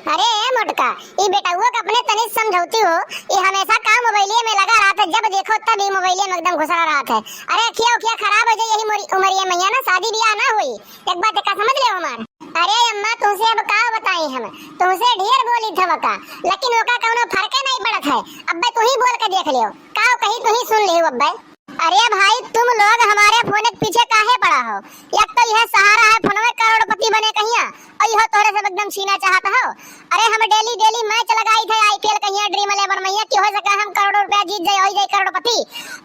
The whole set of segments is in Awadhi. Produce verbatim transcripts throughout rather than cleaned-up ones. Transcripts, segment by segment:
अरे ए मोटका, ई बेटउआ के अपने तनी समझौती हो, ई हमेसा का मोबाइलिए में लगा रहत है, जब देखो तब ई मोबाइलिए में एकदम घुसरा रहत है। अरे अखिया उखिया खराब हो जाई यही मोरी उमरिया मइया ना, शादी बियाह ना होई। एक बात एका समझ लेव हमार। अरे अम्मा, तुमसे अब का बताई हम, तुमसे ढेर बोली थव का, लेकिन ओका कउनो फर्के नाहीं पड़त है। अब्बे तू ही बोल के देख लियो, का कही तू ही सुन लियो अब्बे। अरे भाई, तुम लोग हमारे फोन के पीछे काहे पड़ा हो? एक तो यह सहारा है फोनवे करोड़पति बने कहिया, और यह तोहरे सब एकदम छीना चाहत हो। अरे हम डेली डेली मैच लगाई थे आईपीएल कहिया ड्रीम इलेवन मइया कि हो सके हम करोड़ों रुपया जीत जाए, हो जाए करोड़पति।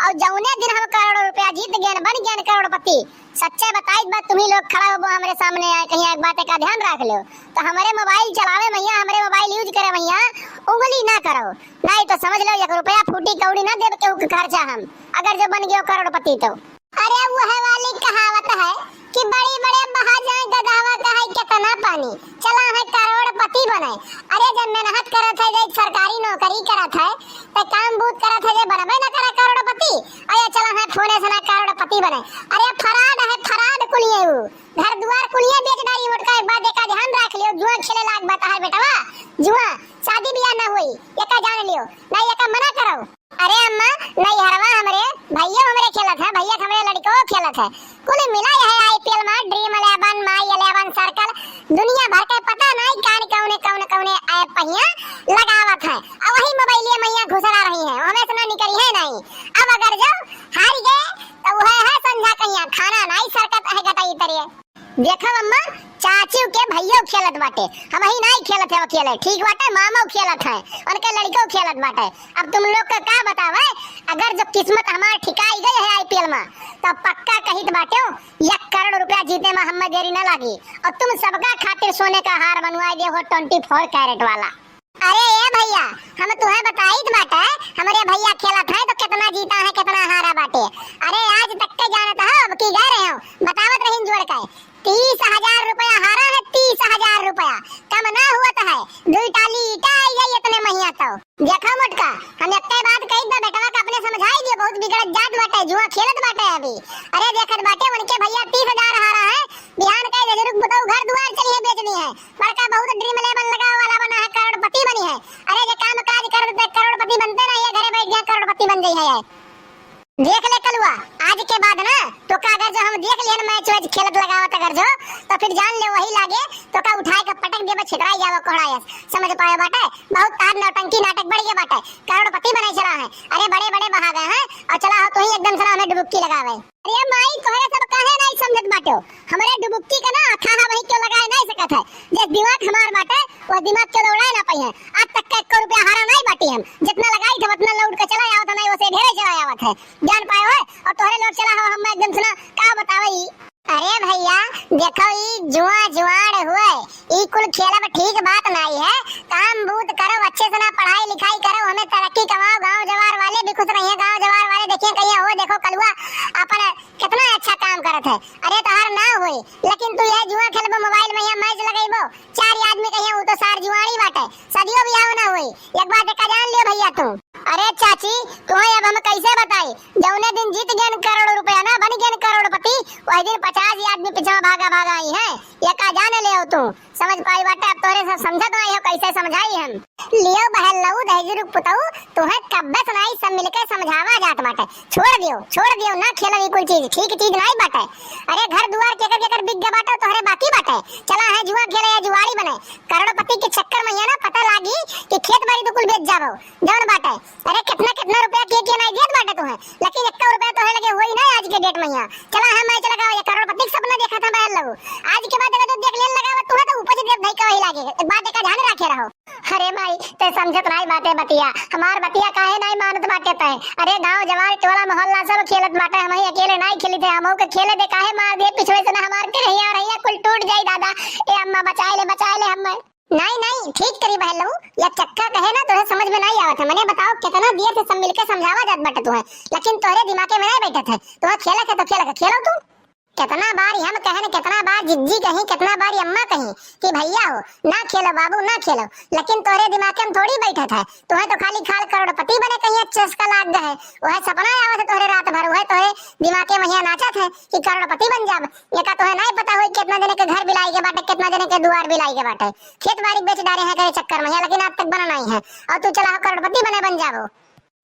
और जौने दिन हम करोड़ों रुपया जीत गए, बन गए करोड़पति, सच्चे बताई बात, तुम्ही लोग खड़ा होबो हमरे सामने आए, कहीं एक बात का ध्यान रख लो। तो हमरे मोबाइल चलावे मइया, हमरे मोबाइल यूज करे मइया, उंगली ना करो, नाहीं तो समझ लो एक रुपया फूटी कौड़ी ना देब केहू के खर्चा हम, अगर जो बन गयो करोड़पति तो। अरे वह वाली कहावत है कि बड़ी बड़े बहा जाए गदहवा का है कितना पानी, चला है करोड़पति बने। अरे जब मेहनत करत है, जब सरकारी नौकरी करत है, तो काम बूत करत है, जे बनबे ना करे करोड़पति, अरे चला है फोने से ना करोड़पति बने। अरे फराड है, फराड कुलिए ऊ। घर दुआर कुलिया बेच डारी मोटका, एक बात एका ध्यान रख लियो, जुआ खेले लाग बा तहार बेटवा, जुआ, शादी बियाह ना होई, एका जान लियो, ना एका मना करो। अरे अम्मा, नैहरवा हमरे भइया हमरे खेलत है, भइया के हमरे लड़को खेलत है, कुल मिला यह आईपीएल में ड्रीम इलेवन, माई इलेवन सर्कल, दुनिया भर के पता नहीं कान कौने कौने कौने ऐप पहिया लगावत है, और वही मोबाइलिया मइया घुसरा रही है, हमें से ना निकली है नहीं। अब अगर जो हार गए तो वह है संझा कहिया खाना नहीं सरकत है गटई तरिए। देखो अम्मा, चाचू के भइयो खेलत बाटे, हमही नाई खेलत है अकेले, ठीक बाटे, मामो खेलत है, उनके लड़िको खेलत बाटे। अब तुम लोग का का बतावे, अगर जो किस्मत हमार ठिकाई गई है आईपीएल में, तो पक्का कहित बाटे, एक करोड़ रुपया जीते में हमें देरी ना लागी। और तुम सबका खातिर सोने का हार बनवाए दे हो ट्वेंटी फोर कैरेट वाला। अरे ए भइया, हम तुहे बताइत बाटे, हमरे भइया खेलत है तो कितना जीता है, कितना हारा बाटे। अरे आज तक के जानत हो, अब की गए रहे हो, बतावत रहीन जोड़ के, तीस हजार रुपया हारा है, तीस हजार रुपया, कम ना हुआ तो है, दुई टाली ईटा आई है इतने मइया तो। देखो मोटका, हम एक बात कही बा, बेटवा के अपने समझाई दियो, बहुत बिगड़त जात बाटे, जुआ खेलत बाटे अभी। अरे देखत बाटे उनके भइया तीस हजार हारा है, बिहान के जजरुक बुतऊ घर दुआर चली है बेचनी है, बड़का बहुत ड्रीम इलेवन लगावे वाला बना है, करोड़पति बनी है। अरे जे काम काज कर दे, करोड़पति बनते ना, ये घरे बैठ गया करोड़पति बन गई है। देख ले कलुआ, आज के बाद ना तो का अगर जो हम देख लिहन मैच वैच खेलत लगावत अगर जो, तो फिर जान ले वही लागे तो का उठाए के पटक देबे, छितराई जावे कोहड़ा यस। समझ पाए बाटे, बहुत तार नौटंकी नाटक बढ़ गया बाटे, करोड़पति बने चला है। अरे बड़े बड़े बहा गए हैं और चला हो तू ही एकदम से ना हमें डुबुक्की लगावे। अरे माई, तोहरे सब काहे नाई समझत बाटो? हमरे डुबुक्की के ना अथाह वही क्यों लगाए नाई सकत है। जे दिमाग हमार बाटे, वो दिमाग क्यों लौड़ाए ना पाई है। आज तक का एको रुपया हारा नाई बाटी हम। जितना लगाई थे, उतना लौट के चला आवत है, नाई उसे ढेरे चला आवत है। जान पाए हो? और तोहरे लोग चला हो, हम एकदम से ना, का बतावे ई? अरे भइया, देखो ई जुआ जुआड़ हुए, ई कुल खेलब ठीक बात नाई है। काम बूत करो, अच्छे से ना पढ़ाई लिखाई करो, हमें तरक्की कमाओ, गांव जवार वाले भी खुश रहिए, गांव जवार वाले देखिए कहिए हो देखो कलुआ अपन कितना अच्छा काम करत है। अरे तोहार ना होई, लेकिन तू यह जुआ खेलबो, मोबाइल में यह मैच लगेबो, चार आदमी कहिए वो तो सार जुआड़ी बाटे, सदियों बियाह ना होई। एक बात का जान लियो भइया तू। अरे चाची, तुम्हें अब हम कैसे बताई, जौने दिन जीत गए करोड़ रुपया ना, बन गए करोड़पति, वही दिन पचास आदमी पीछे भागा भागा आई है, ये का जान ले तू। समझ पाई बाटे, अब तोहरे सब समझत नाई हो, कैसे समझाई हम। लियो बहन लऊ दहेजरू पुतऊ, तुहे कब्बे सुनाई, सब मिलके समझावा जात बाटे। छोड़ दियो, छोड़ दियो, ना खेलो ई कुल चीज, ठीक चीज नाई बाटे। अरे घर दुआर केकर केकर बिक गए बाटे, तोहरे बाकी बाटे। चला है जुआ खेले या जुआड़ी बने, करोड़पति के चक्कर में यहाँ ना पता लागी कि खेत बाड़ी तो कुल बेच जाबो, जौन बाटे। अरे कितना कितना रुपया के के नाई देत बाटे तुहे, लेकिन एक्का रुपया तोहरे लगे होई ना आज के डेट में यहाँ। चला है मैच लगावा, ये करोड़पति के सपना देखा था बहन लऊ। आज के बाद अगर तू देख लेन लगावा तुहे तो उपज देत नहीं कहीं लागे। एक बात का ध्यान रखे रहो। अरे माई, ते समझत नाई बाटे बतिया, हमार बतिया काहे नाई मानत बाटे तय? अरे गांव जवार टोला मोहल्ला सब खेलत बाटे, हम ही अकेले नाई खेली थे, हमहू के खेले दे, काहे मार दिए पिछवे से ना हमार के रहिया रहिया कुल टूट जाई दादा। ए अम्मा बचाए ले, बचाए ले हमें। नाई नाई, ठीक करी बहन लऊ, या चक्का कहे ना तोहे समझ में नाई आवत है। मने बताओ कितना देर से सब मिलके समझावा जात बाटे तुहे, लेकिन तोहरे दिमागे में नाई बैठत है। तुहे खेले के तो खेले के, खेलो तू। कितना बार हम कहन, कितना बार जिज्जी कहीं, कितना बार अम्मा कहीं कि भैया हो, ना खेलो बाबू, ना खेलो, लेकिन तोहरे दिमाग में थोड़ी बैठत है। तोहे तो खाली खाल करोड़पति बने कहीं अच्छे से का लाग गए है, वह सपना आवत है तोहरे रात भर, वह तोहरे दिमाग में वहिया नाचत है कि करोड़पति बन जाब। ये का तोहे नहीं पता होई कितना जने के घर बिलाई के बाटे, कितना जने के दुआर बिलाई के बाटे, खेत बाड़ी बेच डारे हैं करे चक्कर में, लेकिन आज तक बना नहीं है। और तू चला हो करोड़पति बने बन जाबो।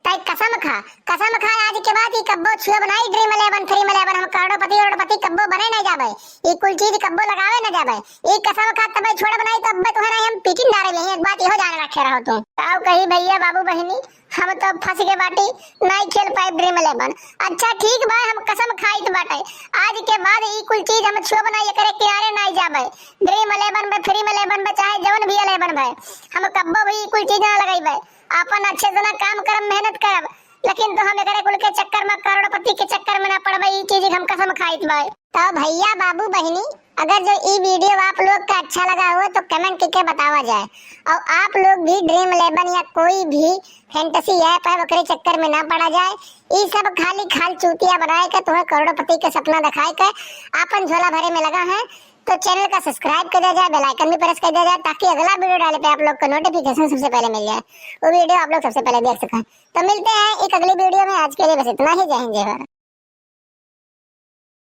तै कसम खा, कसम खा, आज के बाद ई कब्बो छुअब नाई Dream Eleven, Freem Eleven, हम करोड़पति, करोड़पति कब्बो बने नहीं जाबे, ई कुल चीज कब्बो लगावे न जाबे, ई कसम खा, तबे छोड़ब नाई, तब्बे तोहे नाई हम पीटिन डारे यहीं, एक बात इहो जान रखे रहो तू। काऊ कही भैया, बाबू, बहिनी, हम तो फंस के बाटी, नाई खेल पाए Dream Eleven। अच्छा ठीक बा, हम कसम खाइत बाटे, आज के बाद ई कुल चीज हम छुअब नाई, एकरे किनारे नाई जाबे, Dream Eleven पे, Freem Eleven पे, चाहे जवन भी Eleven पे, हम कब्बो भी ई कुल चीज ना लगइबे। आपन अच्छे से ना काम करब, मेहनत करब, लेकिन तो हम एकरे कुल के चक्कर में, करोड़पति के चक्कर में ना पड़बे, ई चीज हम कसम खाइत बा। तो भैया, बाबू, बहिनी, अगर जो ई video आप लोग का अच्छा लगा हो तो comment करके बतावा जाए, और आप लोग भी Dream Eleven या कोई भी fantasy app है, ओकरे चक्कर में ना पड़ा जाए। ई सब खाली खाल चूतिया बनाए के, तुम्हें करोड़पति के सपना दिखाए के, आपन झोला भरे में लगा है। तो channel का subscribe कर दिया जाए, bell icon भी press कर दिया जाए, ताकि अगला video डाले पे आप लोग को notification सबसे पहले मिल जाए, वो video आप लोग सबसे पहले देख सकें। तो मिलते हैं एक अगली video में, आज के लिए बस इतना ही। जय हिंद, जय भारत।